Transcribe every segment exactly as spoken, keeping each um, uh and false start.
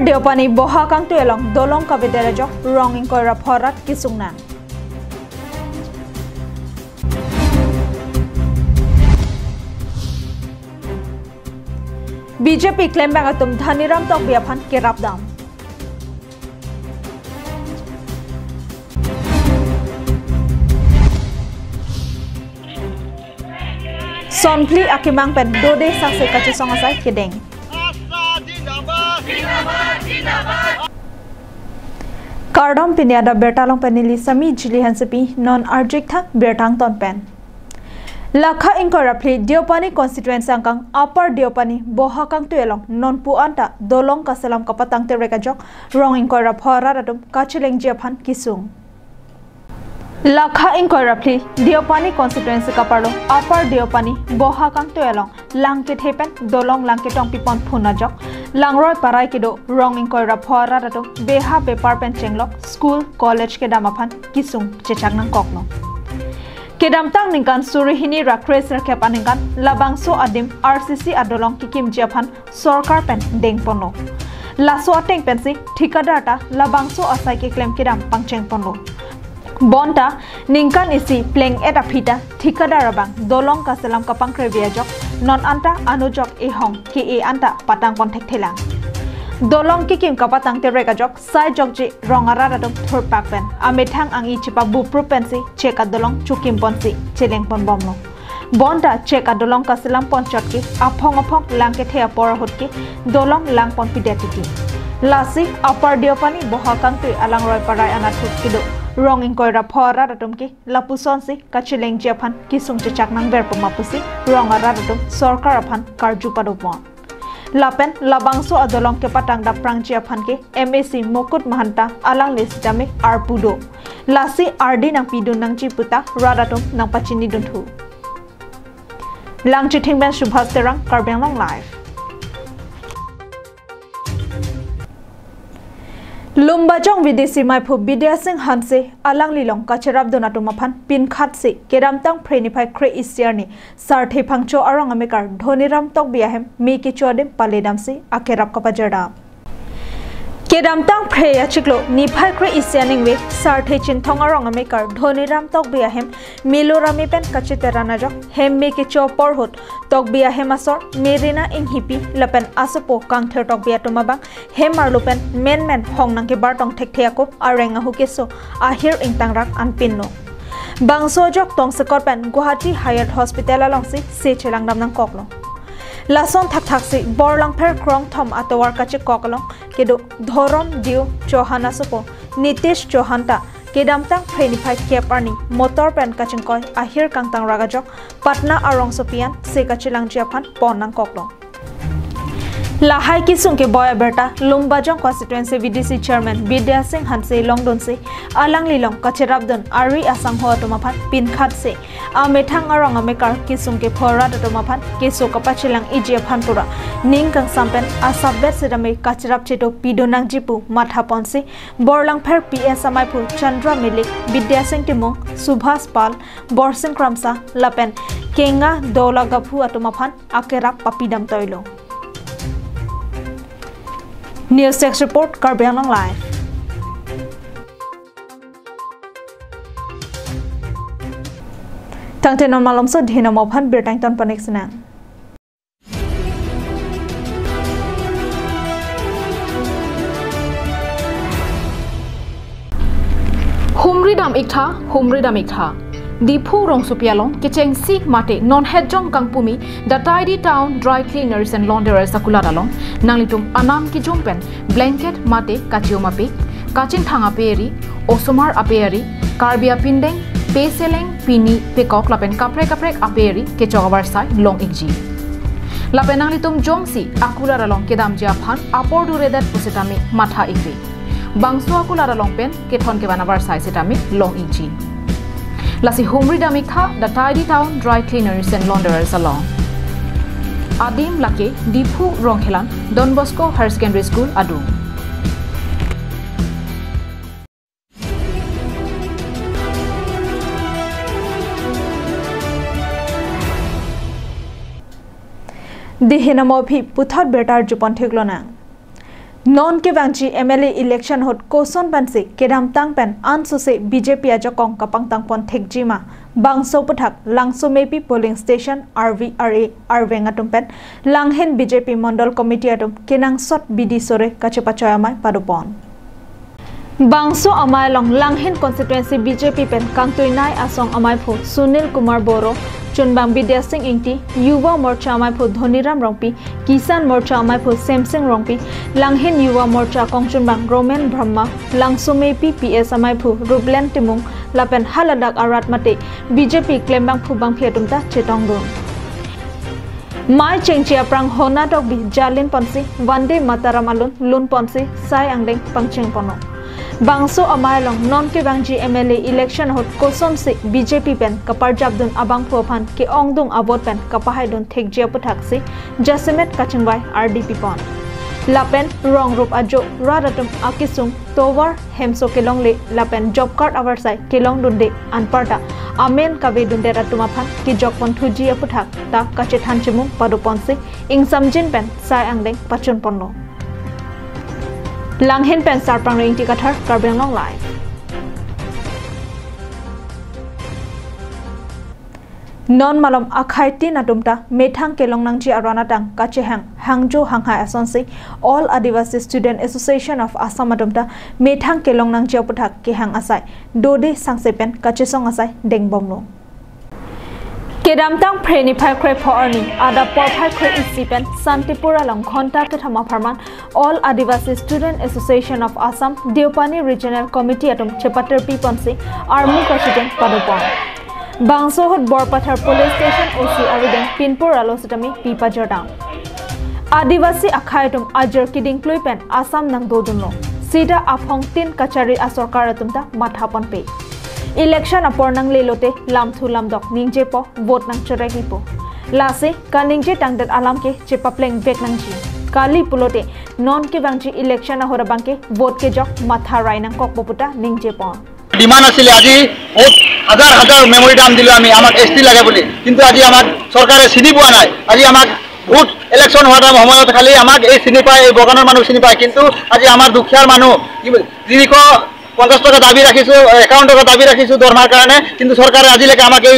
Deopani boha kangtui along dolong kavedet ajok rong ingkoi ra pho arat kesung nang. B J P klembang atum Dhaniram Tokbi aphan kerapdam. Sonphli akemang pen dode saksi kachesong asai kedeng. Kardom, pini adap birta along pen neli Sami Jili Hansepi. Non arjik thang birta angton pen. Lakha ingkoi ra phli Deopani constituency angkang Upper Deopani boha kangtui along nonpu anta dolong kaselam kapatang terek ajok rong ingkoi ra pho arat atum kachelengji aphan kesung. Lakha ingkoi ra phli Deopani constituency kaparlo Upper Deopani boha kangtui along lang kethe pen dolong lang ketongpi pon phun ajok langroi parai kedo rong ingkoi ra pho arat atum beha bepar pen chenglok school college kedam aphan kesung chechak nangkoklo. Kedamtang ningkan suri hini ra kre sirkep aningkan labangso adim R C C adolong kekimji aphan sorkar pen dengponlo. Laso ateng pensi thikadar ta labangso asai keklem kedam pangchengponlo. Bonta ningkan isi pleng-et aphi ta thikadar abang dolong kaselam kapangkrevi ajok non anta anujok ehong ke-e anta patangpon thekthelang. Dolong kekim kapatang terek ajok sai jokji rong arat atum thurpak pen amethang ang-i chepabuprup pensi chek adolong chukimponsi chelengponbomlo. Bonta chek adolong kaselam ponchot ke aphong aphong lang kethe apor ahut ke dolong langponpidet titi. Lasi Upper Deopani boha kangtui alangroi parai anatthu kedo rong ingkoi ra pho arat atum ke lapusonsi kachelengji aphan kesung chechak nangverpo ma pusi rong arat atum sorkar aphan karju padopon. Lapen labangso adolong kepatang dapprangji aphan ke M A C Mukut Mahanta alangli sitame arpu do. Lasi ardi nangpidun nangji puta rat atum nangpachinidunthu. Langchithing pen Subhas Terang, Karbi Anglong Live. Lumbajong V D C maiphu Bidya Sing Hanse alanglilong kacherapdun atum aphan pinkhatsi kedamtang Phre niphai kre-isi arni Sarthe Phangcho arong amekar Dhoniram Tokbi ahem me kecho adim paledamsi akerap kapajirdam. Kedamtang Phre achiklo niphai kre-isi aningve Sarthe Chinthong arong amekar Dhoniram Tokbi ahem melo rame pen kachiteran ajok hem me kecho apor ahut Tokbi ahem asor Merina Inghipi lapen asopo Kangthir Tokbi atum abang hem arlo pen menmen hong nangkebar tong thekthe ako areng ahu keso ahir ingtangrak anpinlo. Bangso ajok tongsekot pen Guwahati Hyatt Hospital alongsi se chelangdam nangkoklo. Lason thakthaksi Borlangpher krongthom atovar kachekok along kedo Dhorom Diu Chauhan asopo Nitish Chauhan ta kedamtang Phre niphai kep arni motor pen kachingkoi ahir kangtangrak ajok Patna arongsopi an se kachelangji aphan pon nangkoklo. Lahai kesung keboi abirta Lumbajong constituency V D C chairman Bidya Sing Hanse longdunsi alanglilong kacherapdun ari asangho atum aphan pinkhatsi amethang arong amekar kesung kepho arat atum aphan keso kapachelang-iji aphan pura ning kangsam pen asapbet sitame kacherap cheto pidun nangji pu mathaponsi Borlangpher P S amaiphu Chandra Milik, Bidya Sing Timung, Subhas Pal, Borsing Kramsa lapen Kenga Dola Gaphu atum aphan akerap papidam toilo. News Desk Report, Karbi Anglong Live. Tangte non malomso dhinam aphan birta angton panik sinang. Humri dam iktha, humri dam iktha. Diphu rongsopi along kechengsi mate non hetjong kangpumi The Tidy Town Dry Cleaners and Launderers akulat along nanglitum anam kejum pen blanket mate kachium apik, kachingthang ape ari, osomar ape ari, Karbi apindeng, peseleng, pini, pekok lapen kaprek kaprek ape ari kechok avarsai long-ikji. Lapen nanglitum jongsi akulat along kedamji aphan apor duredet pusitame matha-ikre. Bangso akulat along pen kethon kevan avarsai sitame long-ikji. Lasi humri dam iktha The Tidy Town Dry Cleaners and Launderers along. Adim lake Diphu Rongkhelan Don Bosco Higher Secondary School adung. Dei hinam aphi puthot birta arjupon theklonang. Non kevangji M L A election ahut koson pensi kedamtang pen ansose B J P ajakong kapangtangpon thekji ma, bangso aputhak Langsomepi polling station R V R A arveng atum pen Langhin B J P Mondol Committee atum kenangsot bidi sore kachepachoi amei padopon. Bangso amei along Langhin constituency B J P pen kangtuinei asong ameiphu Sunil Kumar Boro, chunbang Bidya Sing Ingti, Yuva Morcha ameiphu Dhoniram Rongpi, Kisan Morcha ameiphu Semsing Rongpi, Langhin Yuva Morcha kongchunbang Roman Brahma, Langsomepi P S ameiphu Ruplen Timung, lapen haladak arat mate B J P klembangphu bangphi atum ta chetongdun. Mei chengji aphrang Hona Tokbi jalin ponsi Vande Mataram alun lun ponsi sai angdeng pangcheng ponlo. Bangso amei along non kevangji M L A election ahut kosonsi B J P pen kaparjapdun abangphu aphan ke-ongdung avote pen kapahaidun thekji aputhaksi jasemet kachingvai ardi pipon. Lapen rong rup ajo rat atum akesung tovar hemso kelongle lapen job card avarsai kelongdunde anparta amen kavedundet atum aphan kejokpon thuji aputhak ta kachethan chimung padoponsi ingsamjin pen sai angdeng pachunponlo. Langhin pen Sarpang Ringti Kathar, Karbi Anglong Live. Non malom akhai tin atum ta methang kelong nangji aron atang kachehang hangjo hanghai asonsi All Adivasi Student Association of Assam atum ta methang kelong nangji aputhak kehang asai dode sangse pen kachesong asai dengbomlo. Kedamtang Phre niphai krepho arni adap porphai kre-isi pen Santipur along ghonta kethom apharman All Adivasi Student Association of Assam Deopani Regional Committee atum chepatirpi ponsi armu kachijeng padopon. Bangso ahut Borpathar Police Station O C arideng pinpur alo sitame pi pajordam. Adivasi akhai atum ajor kedingklui pen Assam nangdodunlo. Sita aphong tin kachari asorkar atum ta mathaponpe. Election apor nanglelote lamthu lamdok ningjepo, vote nangchorek ipo. Lasi kaningje tangdet alam ke chepaplengvek nangji. Kali pulote non kevangji election ahut abangke vote kejok matha rai nangkokpo puta ningjepon. Demand আছিলে, আজি বহুত হাজাৰ হাজাৰ মেমৰিণ্ডাম দিলোঁ আমি, আমাক এছ টি লাগে বুলি, কিন্তু আজি আমাক চৰকাৰে চিনি পোৱা নাই। আজি আমাক ভোট ইলেকশ্যন হোৱাৰ সময়ত খালি আমাক এই চিনি পায়, এই বগানৰ মানুহ চিনি পায়, কিন্তু আজি আমাৰ দুখীয়াৰ মানুহ কি বুলি, তিনিশ পঞ্চাশ টকা দাবী ৰাখিছোঁ, একাৱন্ন টকা দাবী ৰাখিছোঁ দৰমহাৰ কাৰণে, কিন্তু চৰকাৰে আজিলৈকে আমাক এই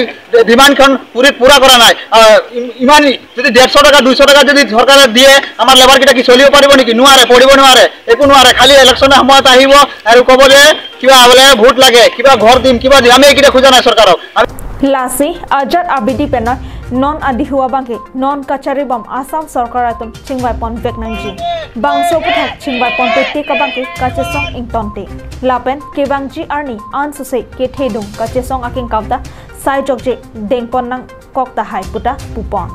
ডিমাণ্ডখন পুৰি পূৰা কৰা নাই। আহ, ইম- ইমান যদি ডেৰশ টকা, দুইশ টকা যদি চৰকাৰে দিয়ে, আমাৰ লেবাৰকেইটা কি চলিব পাৰিব নেকি? নোৱাৰে, পঢ়িব নোৱাৰে, একো নোৱাৰে। খালি ইলেকশ্যনৰ সময়ত আহিব আৰু ক'ব যে কিবা বোলে ভোট লাগে, কিবা ঘৰ দিম, কিবা দিম। আমি এইকেইটা খোজা নাই চৰকাৰক। আমি Lasi ajat abidi penoi non adihu abangke non kacharibom Assam sorkar atum chingvaiponvek nangji. Bangso aputhak chingvaiponpetik abangke kachesong ingtonte. Lapen kevangji arni ansose kethedung kachesong akengkam ta sai jokje dengpon nangkok tahai puta pupon.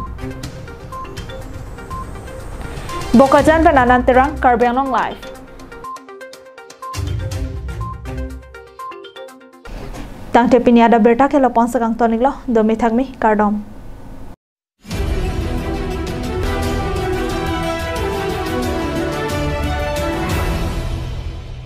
Bokajan pen Anand Terang, Karbi Anglong Live. Tangte pini adap abirta ke lapu-an si kangton-iklo, do mithak mi, kardom.